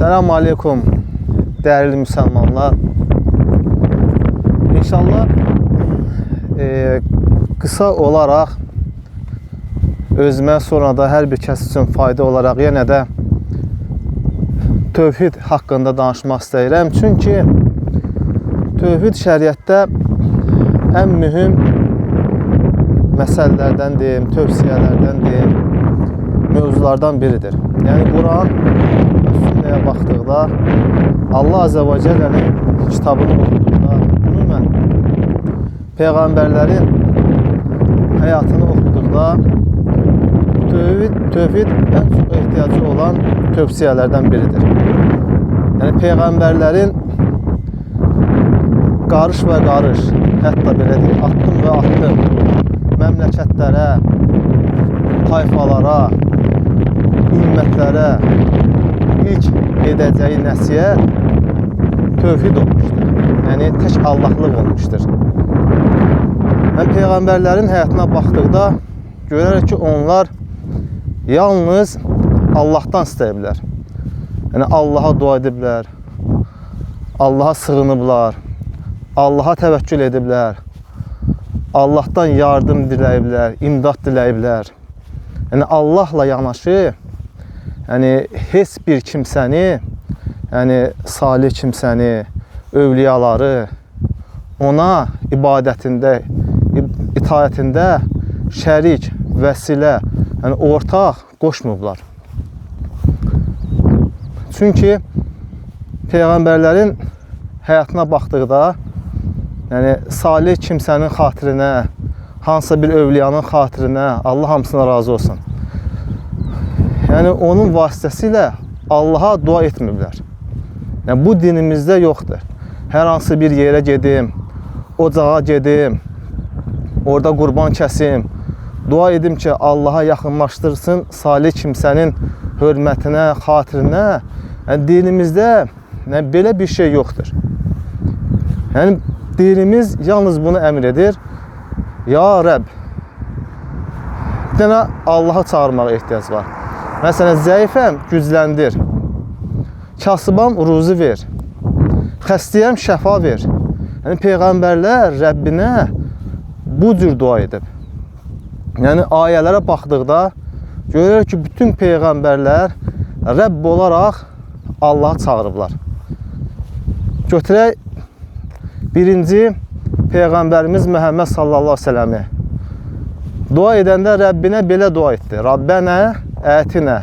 Selamun Aleyküm değerli müsəlmanlar. İnşallah qısa olaraq özümə, sonra da hər bir kəs üçün fayda olaraq yenə də tövhid haqqında danışmaq istəyirəm. Çünki tövhid şəriətdə ən mühüm məsələlərdən deyim, tövsiyələrdən deyim, mövzulardan biridir. Yəni Quran və sünnəyə baxdıqda, Allah Azə və Cəllənin kitabını oxuduqda, ümumən peyğəmbərlərin həyatını oxuduqda tövhid ən çox ehtiyacı olan tövsiyələrdən biridir. Yəni peyğəmbərlərin qarış və qarış, hətta belə deyək, addım və addım məmləkətlərə, tayfalara, ümmətlərə ilk edəcəyi nəsihət tövhid olmuşdur. Yəni tək Allahlıq olmuşdur. Yəni peyğəmbərlərin həyatına baxdıqda görərik ki, onlar yalnız Allahdan istəyiblər. Yəni Allaha dua ediblər, Allaha sığınıblar, Allaha təvəkkül ediblər, Allahdan yardım diləyiblər, imdad diləyiblər. Yəni Allahla yanaşı, yəni heç bir kimsəni, yəni salih kimsəni, övliyaları ona ibadətində, itaətində şərik, vəsilə, yəni ortaq qoşmublar. Çünki peyğəmbərlərin həyatına baxdıqda, yəni salih kimsənin xatirinə, hansısa bir övliyanın xatirinə, Allah hamısına razı olsun. Yəni onun vasitəsilə Allaha dua etmiblər. Yəni bu dinimizdə yoxdur. Hər hansı bir yerə gedim, ocağa gedim, orada qurban kəsim, dua edim ki, Allaha yaxınlaşdırsın salih kimsənin hörmətinə, xatirinə. Yəni dinimizdə yəni, belə bir şey yoxdur. Yəni dinimiz yalnız bunu əmr edir. Ya Rəbb, bir dənə Allaha çağırmağa ehtiyac var. Məsələn, zəifəm, gücləndir. Kasıbam, ruzi ver. Xəstəyəm, şəfa ver. Yəni peyğəmbərlər Rəbbinə bu cür dua edib. Yəni ayələrə baxdıqda görürük ki, bütün peyğəmbərlər Rəbb olaraq Allahı çağırıblar. Götürək birinci peyğəmbərimiz Məhəmməd sallallahu əleyhi və səlləmi. Dua edəndə Rəbbinə belə dua etdi. Rabbənə ətinə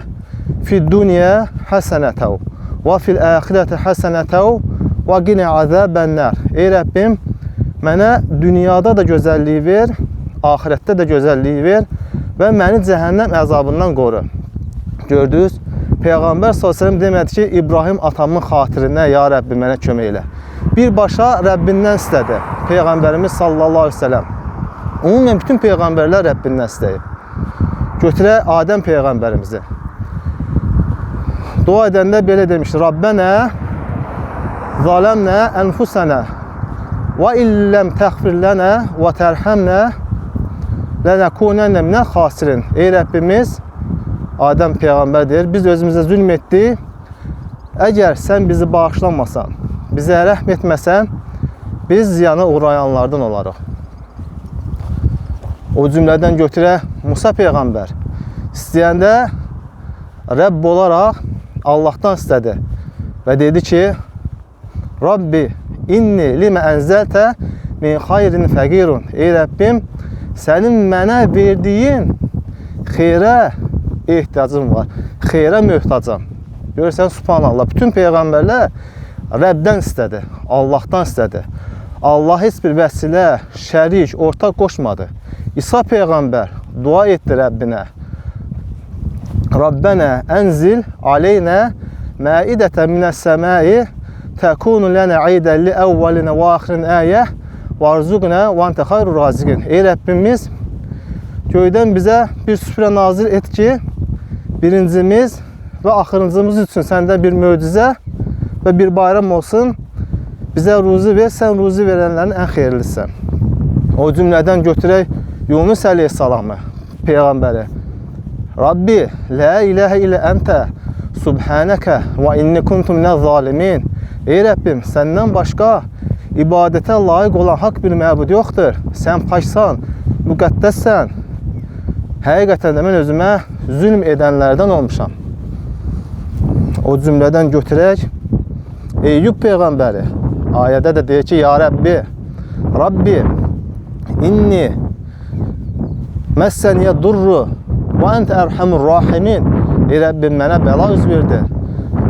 fid dunya həsənətəv və fil əxirəti həsənətəv və qinə əzəbənnar. Ey Rəbbim, mənə dünyada da gözəlliyi ver, axirətdə də gözəlliyi ver və məni cəhənnəm əzabından qoru. Gördünüz, Peyğəmbər sallallahu əleyhi və səlləm demədi ki, İbrahim atamın xatirinə ya Rəbbi mənə kömək elə. Birbaşa Rəbbindən istədi Peyğəmbərimiz sallallahu əleyhi və səlləm. Ümumən bütün peyğəmbərlər Rəbbindən istəyib. Götürək Adəm peyğəmbərimizi. Dua edəndə belə demişdi: Rabbənə zaləmnə ənfusənə və illəm təğfir lənə və tərhəmnə lənəkunənə minəl xasirin. Ey Rəbbimiz, Adəm peyğəmbər deyir, biz özümüzə zülm etdik. Əgər sən bizi bağışlamasan, bizə rəhm etməsən, biz ziyana uğrayanlardan olarıq. O cümlədən götürək Musa peyğəmbər. İstəyəndə Rəbb olaraq Allahdan istədi və dedi ki, Rabbi inni limə ənzəltə min xayrin fəqirun. Ey Rəbbim, sənin mənə verdiyin xeyrə ehtiyacım var, xeyrə möhtacam. Görürsən, subhanallah, bütün peyğəmbərlər Rəbdən istədi, Allahdan istədi. Allah heç bir vəsilə, şərik, ortaq qoşmadı. İsa peyğəmbər dua etdi Rəbbinə. Rabbənə ənzil aleynə məidətən minəs-səmai təkunu lənə idən li əvvəlinə və axirin əyə varzuqnə və entə xayrur raziqin. Ey Rəbbimiz, göydən bizə bir süfrə nazil et ki, birincimiz və axırıncımız üçün səndən bir möcüzə və bir bayram olsun. Bizə ruzi ver, sən ruzi verənlərin ən xeyirlisisən. O cümlədən götürək Yunus əleyhissalamı, peyğəmbəri. Rabbi, la ilahə ilə əntə, Subhanəkə və inni kuntu minəz-zalimin. Ey Rəbbim, səndən başqa ibadətə layiq olan haqq bir məbud yoxdur. Sən paksan, müqəddəssən. Həqiqətən də mən özümə zülm edənlərdən olmuşam. O cümlədən götürək Eyyub peyğəmbəri ayədə də deyir ki, ya Rəbbi, Rabbi inni məssəniyə durru və ente ərhəmur rahimin. Ey Rəbbim, mənə bəla üz verdi.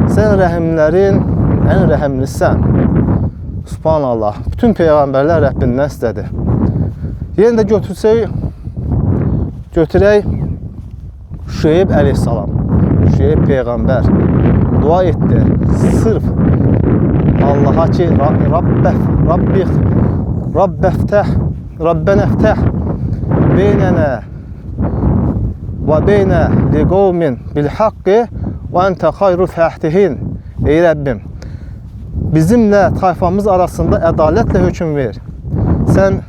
Sən rəhimlərin ən rəhimlisən. Subhanallah. Bütün peyğəmbərlər Rəbbindən istədi. Yenə də götürək Şüeyb əleyhissalam. Şüeyb peyğəmbər dua etdi. Sırf Allaha ki, Rabbəftəh, Rabbənəftəh beynənə və beynə liqovmin bilhaqqi və entə xayrul fəhtihin. Ey Rəbbim, bizimlə tayfamız arasında ədalətlə hökm ver. Sən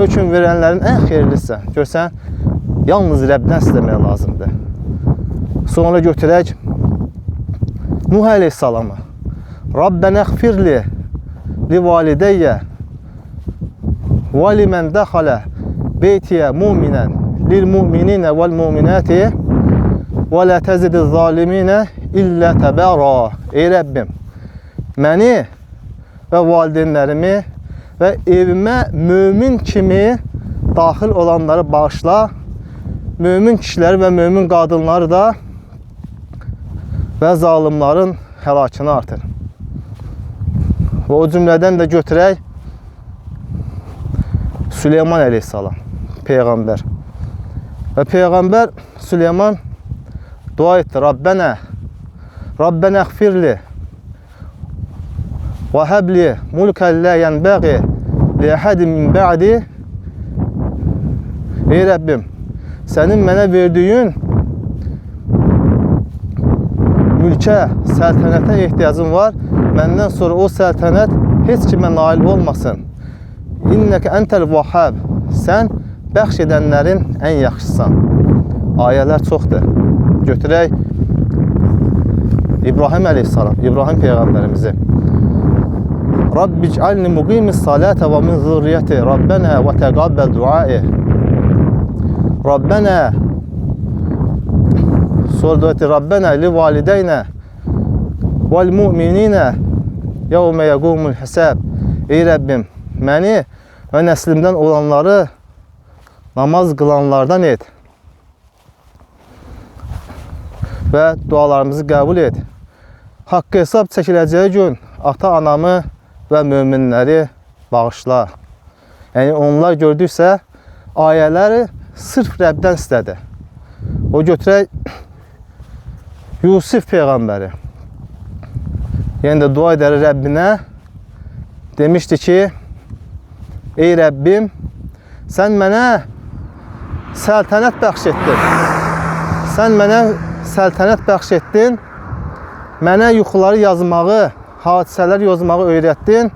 hökm verənlərin ən xeyirlisən. Görsən, yalnız Rəbdən istəmək lazımdır. Sonra götürək Nuh əleyhissalamı. Rabbənə xfirli li valideyyə və limən dəxalə beytiyə muminən lil mu'mininə vəl mu'minəti və lə təzidiz zaliminə illə təbəra. Ey Rəbbim, məni və valideynlərimi və evimə mömin kimi daxil olanları bağışla. Mömin kişiləri və mömin qadınları da və zalimların həlakını artır. Və o cümlədən də götürək Süleyman əleyhissalam, peyğəmbər. Və peyğəmbər Süleyman dua etdi. Rabbənə, Rabbənə xfirli və həbli mulkən lə yənbəği li əhədin min bə'di. Ey Rəbbim, sənin mənə verdiyin mülkə, səltənətə ehtiyacım var. Məndən sonra o səltənət heç kimə nail olmasın. İnnəkə entəl vahhab. Sən bəxş edənlərin ən yaxşısan. Ayələr çoxdur. Götürək İbrahim əleyhissalam, İbrahim peyğəmbərimizi. Rabbi ic'alni muqimis salate və min zürriyyəti Rabbənə və təqabbel duai. Rabbənə sonra dua etdi. Rabbənə li valideynə vəl mu'mininə yevmə yəqumul hisab. Ey Rəbbim, məni və nəslimdən olanları namaz qılanlardan et və dualarımızı qəbul et. Haqqı hesab çəkiləcəyi gün ata-anamı və möminləri bağışla. Yəni onlar gördüksə ayələri sırf Rəbdən istədi. O götürək Yusuf peyğəmbəri. Yəni də dua edər Rəbbinə. Demişdi ki, ey Rəbbim, sən mənə səltənət bəxş etdin. Sən mənə səltənət bəxş etdin. Mənə yuxuları yazmağı, hadisələr yazmağı öyrətdin.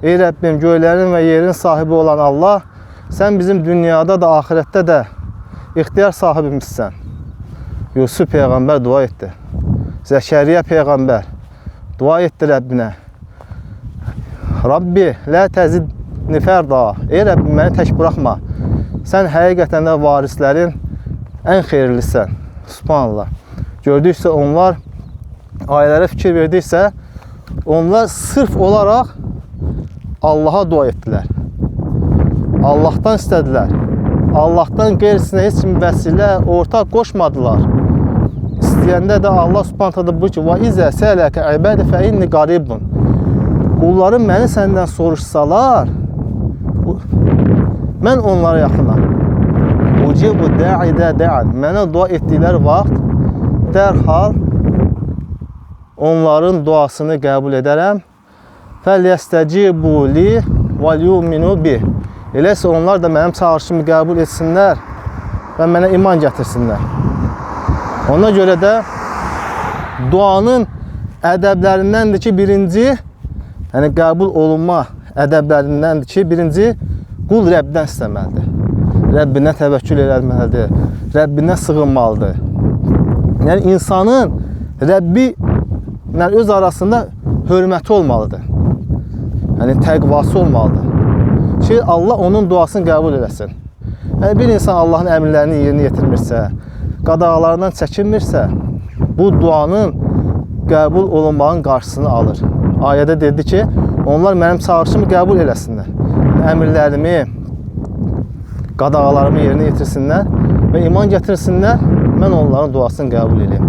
Ey Rəbbim, göylərin və yerin sahibi olan Allah, sən bizim dünyada da, axirətdə də ixtiyar sahibimizsən. Yusuf peyğəmbər dua etdi. Zəkəriyyə peyğəmbər dua etdi Rəbbinə. Rabbi, lə təzidni fərda. Ey Rəbbim, məni tək buraxma. Sən həqiqətən də varislərin ən xeyirlisən. Subhanallah. Gördüksə onlar, ayələrə fikir verdiksə, onlar sırf olaraq Allaha dua etdilər. Allahdan istədilər. Allahdan qeyrisinə heç bir vəsilə, ortaq qoşmadılar. İstəyəndə də Allah Subhanahu taala buyurur ki: "Və izə sələkə ibadi fə inni qaribun." Qullarım məni səndən soruşsalar, mən onlara yaxınam. Ucibu da'idə da'an. Mənə dua etdikləri vaxt dərhal onların duasını qəbul edərəm. Fəlyəstəcibu li vəl yuminu bi. Eləsə onlar da mənim çağırışımı qəbul etsinlər və mənə iman gətirsinlər. Ona görə də duanın ədəblərindəndir ki, birinci, yəni qəbul olunma ədəblərindəndir ki, birinci, qul Rəbdən istəməlidir. Rəbbinə təvəkkül eləməlidir. Rəbbinə sığınmalıdır. Yəni insanın Rəbbi ilə öz arasında hörməti olmalıdır. Yəni təqvası olmalıdır ki, Allah onun duasını qəbul eləsin. Yəni bir insan Allahın əmrlərini yerinə yetirmirsə, qadağalarından çəkinmirsə, bu duanın qəbul olunmağın qarşısını alır. Ayədə dedi ki, onlar mənim çağırışımı qəbul eləsinlər. Yəni, əmrlərimi, qadağalarımı yerinə yetirsinlər və iman gətirsinlər, mən onların duasını qəbul eləyim.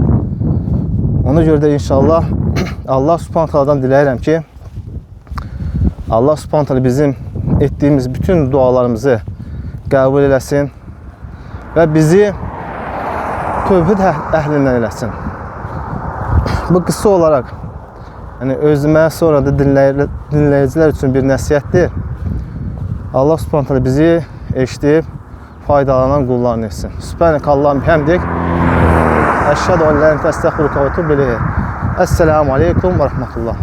Ona görə də inşallah Allah Subhanahu taaladan diləyirəm ki, Allah Subhanahu taala bizim etdiyimiz bütün dualarımızı qəbul eləsin və bizi tövhid əhlindən eləsin. Bu qısa olaraq, yəni özümə, sonra da dinləyicilər üçün bir nəsihətdir. Allah Subhanahu taala bizi eşidib faydalanan qullarını etsin. Sübhanəkallahumma bihamdik. Əşhədu ən la ilahe illə ente, əstəğfiruke və etûbü ileyh. Əssalamu aleykum və rəhmətullah.